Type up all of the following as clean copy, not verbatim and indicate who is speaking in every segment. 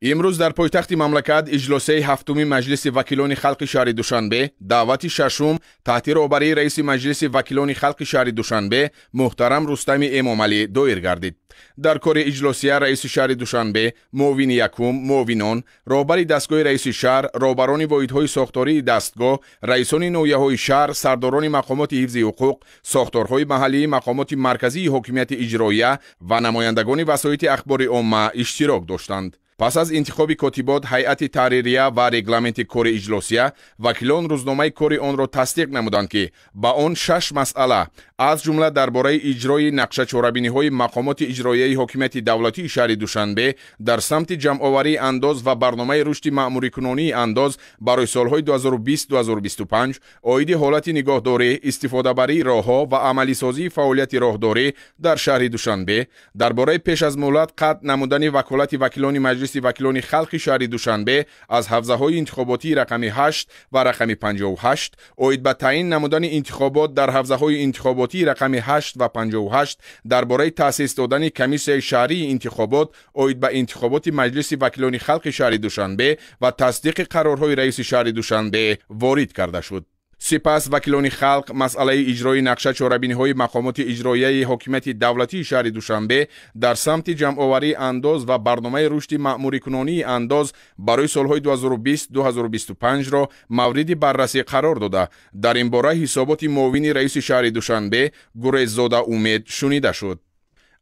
Speaker 1: Имрӯз дар пойтахти мамлакат иҷлосияи ҳафтуми Маҷлиси вакилони халқи шаҳри Душанбе даъвати шашум таҳти роҳбарии раиси Маҷлиси вакилони халқи шаҳри Душанбе муҳтарам Рустами Эмомалӣ доир гардид. Дар кори иҷлосия раиси шаҳри Душанбе, муовини якум, муовинон, роҳбари дастгоҳи раиси шаҳр, роҳбарони воҳидҳои сохтории дастгоҳ, раисони ноҳияҳои шаҳр, сардорони мақомоти ҳифзи ҳуқуқ, сохторҳои маҳаллии мақомоти марказии ҳокимияти иҷроия ва намояндагони васоити ахбори омма иштирок доштанд. Пас аз интихоби котибот, ҳайати таҳририя ва регламенти кори иҷлосия, вакилон рӯзномаи кори онро тасдиқ намуданд, ки ба он шаш масъала, аз ҷумла дар бораи иҷрои нақшачорабиниҳои мақомоти иҷроияи ҳокимияти давлатии шаҳри Душанбе дар самти ҷамъоварии андоз ва барномаи рушди маъмурикунонии андоз барои солҳои 2020-2025, оиди ҳолати нигоҳдорӣ, истифодабарии роҳҳо ва амалисозии фаъолияти роҳдорӣ дар шаҳри Душанбе, дар бораи пеш аз муҳлат қатъ намудани ваколати вакилони Маҷлиси вакилони халқи шаҳри Душанбе аз ҳавзаҳои интихоботии рақами 8 ва рақами 58, оид ба таъин намудани интихобот дар ҳавзаҳои интихоботии рақами 8 ва 58, дар бораи таъсис додани комиссияи шаҳрии интихобот оид ба интихоботи Маҷлиси вакилони халқи шаҳри Душанбе ва тасдиқи қарорҳои раиси шаҳри Душанбе ворид карда шуд. Сипас вакилони халқ масъалаи иҷрои нақша чорабиниҳои мақомоти иҷроияи ҳокимияти давлатии шаҳри Душанбе дар самти ҷамъоварии андоз ва барномаи рушди маъмурикунонии андоз барои солҳои 2020-2025-ро мавриди баррасӣ қарор дода, дар ин бора ҳисоботи муовини раиси шаҳри Душанбе Гуреззода Умед шунида шуд.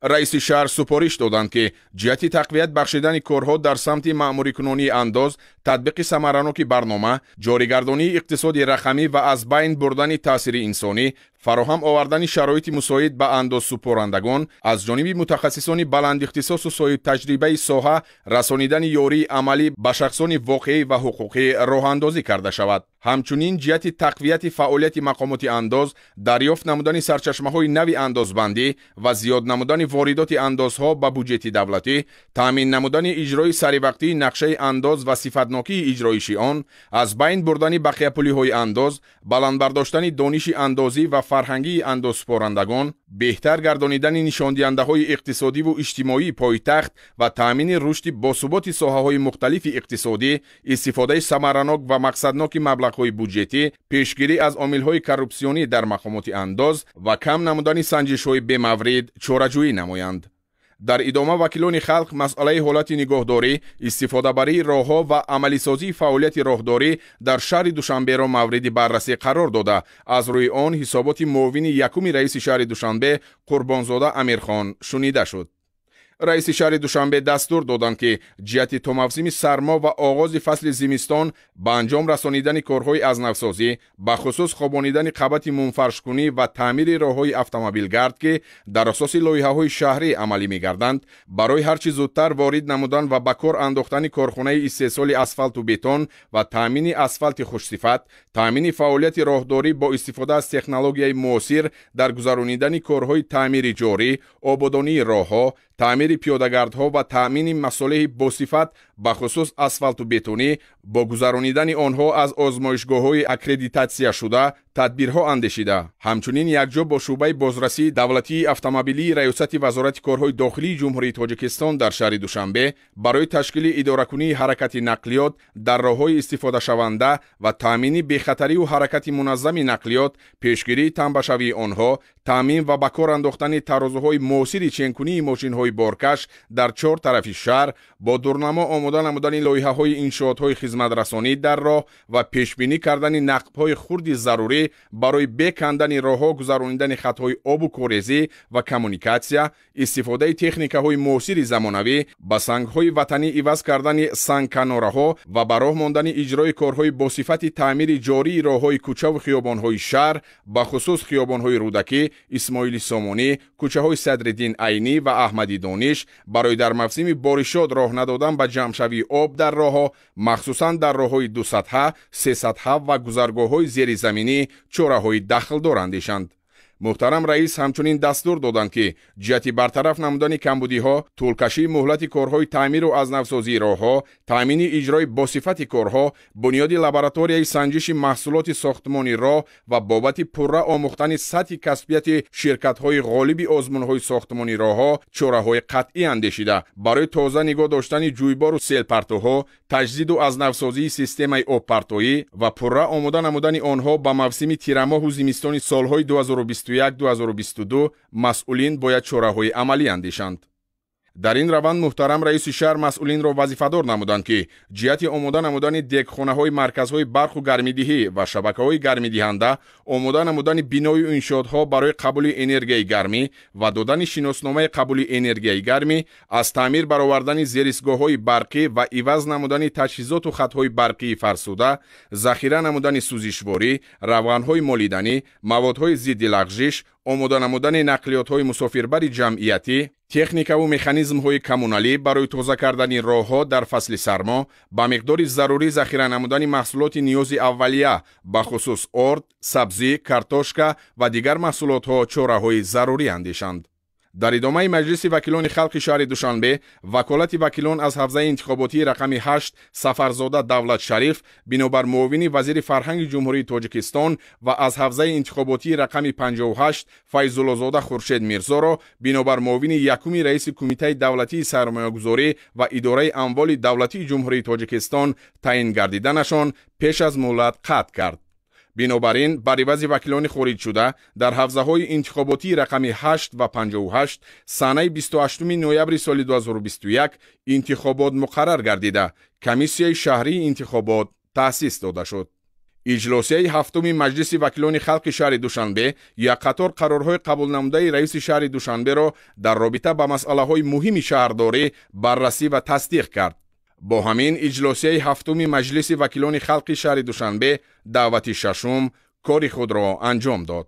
Speaker 1: Раиси шаҳр супориш доданд, ки ҷиҳати тақвият бахшидани корҳо дар самти маъмурикунонии андоз, татбиқи самараноки барнома, ҷоригардонии иқтисоди рақамӣ ва аз байн бурдани таъсири инсонӣ, фароҳам овардани шароити мусоид ба андозсупорандагон аз ҷониби мутахассисони баландихтисосу соҳибтаҷрибаи соҳа, расонидани ёрии амалӣ ба шахсони воқеӣ ва ҳуқуқӣ роҳандозӣ карда шавад. Ҳамчунин ҷиҳати тақвияти фаъолияти мақомоти андоз, дарёфт намудани сарчашмаҳои нави андозбандӣ ва зиёд намудани воридоти андозҳо ба буҷети давлатӣ, таъмин намудани иҷрои саривақтии нақшаи андоз ва сифатнокии иҷроиши он, аз байн бурдани бақияпулиҳои андоз, баланд бардоштани дониши андозӣ ва фарҳангии андозсупорандагон, беҳтар гардонидани нишондиҳандаҳои иқтисодиву иҷтимоии пойтахт ва таъмини рушди босуботи соҳаҳои мухталифи иқтисодӣ, истифодаи самаранок ва мақсадноки маблағҳои буҷетӣ, пешгирӣ аз омилҳои коррупсионӣ дар мақомоти андоз ва кам намудани санҷишҳои бемаврид чораҷӯӣ намоянд. Дар идома вакилони халқ масъалаи ҳолати нигоҳдорӣ, истифодабарии роҳҳо ва амалисозии фаъолияти роҳдорӣ дар шаҳри Душанберо мавриди баррасӣ қарор дода, аз рӯи он ҳисоботи муовини якуми раиси шаҳри Душанбе Қурбонзода Амирхон шунида шуд. Раиси шаҳри Душанбе дастур доданд, ки ҷиҳати то мавсими сармо ва оғози фасли зимистон ба анҷом расонидани корҳои азнавсозӣ, бахусус хобонидани қабати мумфаршкунӣ ва таъмири роҳҳои автомобилгард, ки дар асоси лоиҳаҳои шаҳрӣ амалӣ мегарданд, барои ҳарчи зудтар ворид намудан ва ба кор андохтани корхонаи истеҳсоли асфалту бетон ва таъмини асфалти хушсифат, таъмини фаъолияти роҳдорӣ бо истифода аз технологияи муосир дар гузаронидани корҳои таъмири ҷорӣ, ободонии роҳҳо, таъмири пиёдагардҳо ва таъмини масолеҳи босифат, бахусус асфалту бетонӣ, бо гузаронидани онҳо аз озмоишгоҳҳои аккредитатсияшуда тадбирҳо андешида, ҳамчунин якҷо бо шӯъбаи бозрасии давлатии автомобилии Раёсати Вазорати корҳои дохилии Ҷумҳурии Тоҷикистон дар шаҳри Душанбе барои ташкили идоракунии ҳаракати нақлиёт дар роҳҳои истифодашаванда ва таъмини бехатариву ҳаракати муназзами нақлиёт, пешгирии тамбашавии онҳо, таъмин ва ба кор андохтани тарозуҳои муосири ченкунии мошинҳои боркаш дар чор тарафи шаҳр, бо дурнамо омода намудани лоиҳаҳои иншоотҳои хизматрасонӣ дар роҳ ва пешбинӣ кардани нақбҳои хурди зарурӣ барои бекандани роҳҳо, гузаронидани хатҳои обу корезӣ ва коммуникатсия, истифодаи техникаҳои муосири замонавӣ, ба сангҳои ватанӣ иваз кардани сангканораҳо ва ба роҳ мондани иҷрои корҳои босифати таъмири ҷории роҳҳои кӯчаву хиёбонҳои шаҳр, бахусус хиёбонҳои Рӯдакӣ, Исмоили Сомонӣ, кӯчаҳои Садриддин Айнӣ ва Аҳмади Дониш, барои дар мавсими боришот роҳ надодан ба ҷамъшавии об дар роҳҳо, махсусан дар роҳҳои дусатҳа, сесатҳа ва гузаргоҳҳои зеризаминӣ чораҳои дахлдор андешанд. Муҳтарам раис ҳамчунин дастур доданд, ки ҷиҳати бартараф намудани камбудиҳо, тӯлкашии муҳлати корҳои таъмиру аз навсозии роҳҳо, таъмини иҷрои босифати корҳо, бунёди лабораторияи санҷиши маҳсулоти сохтмони роҳ ва бобати пурра омӯхтани сатҳи касбияти ширкатҳои ғолиби озмунҳои сохтмони роҳҳо чораҳои қатъӣ андешида, барои тоза нигоҳ доштани ҷӯйбору селпартоҳо, таҷдиду аз навсозии системаи обпартоӣ ва пурра омода намудани онҳо ба мавсими тирамоҳу зимистони солҳои 2021-2022 масъулин бояд чораҳои амалӣ андешанд. Дар ин раванд муҳтарам раиси шаҳр масъулинро вазифадор намуданд, ки ҷиҳати омода намудани дегхонаҳои марказҳои барқу гармидиҳӣ ва шабакаҳои гармидиҳанда, омода намудани биною иншоотҳо барои қабули энергияи гармӣ ва додани шиносномаи қабули энергияи гармӣ, аз таъмир баровардани зеристгоҳҳои барқӣ ва иваз намудани таҷҳизоту хатҳои барқии фарсуда, захира намудани сӯзишворӣ, равғанҳои молиданӣ, маводҳои зидди лағжиш, омода намудани нақлиётҳои мусофирбари ҷамъиятӣ, техникаву механизмҳои коммуналӣ барои тоза кардани роҳҳо дар фасли сармо, ба миқдори зарурӣ захира намудани маҳсулоти ниёзи аввалия, бахусус орд, сабзӣ, картошка ва дигар маҳсулотҳо чораҳои зарурӣ андешанд. Дар идомаи Маҷлиси вакилони халқи шаҳри Душанбе ваколати вакилон аз ҳавзаи интихоботии рақами 8 Сафарзода Давлат Шариф бинобар муовини вазири фарҳанги Ҷумҳурии Тоҷикистон ва аз ҳавзаи интихоботии рақами 58 Файзуллозода Хуршед Мирзоро бинобар муовини якуми раиси Кумитаи давлатии сармоягузорӣ ва идораи амволи давлатии Ҷумҳурии Тоҷикистон таъин гардиданашон пеш аз муҳлат қатъ кард. Бинобар ин, бар ивази вакилони хориҷшуда дар ҳавзаҳои интихоботии рақами 8 ва 58 санаи 28 ноябри соли 2021 интихобот муқаррар гардида, комиссияи шаҳрии интихобот таъсис дода шуд. Иҷлосияи ҳафтуми Маҷлиси вакилони халқи шаҳри Душанбе як қатор қарорҳои қабулнамудаи раиси шаҳри Душанберо дар робита ба масъалаҳои муҳими шаҳрдорӣ баррасӣ ва тасдиқ кард. Бо ҳамин иҷлосияи ҳафтуми Маҷлиси вакилони халқи шаҳри Душанбе даъвати шашум кори худро анҷом дод.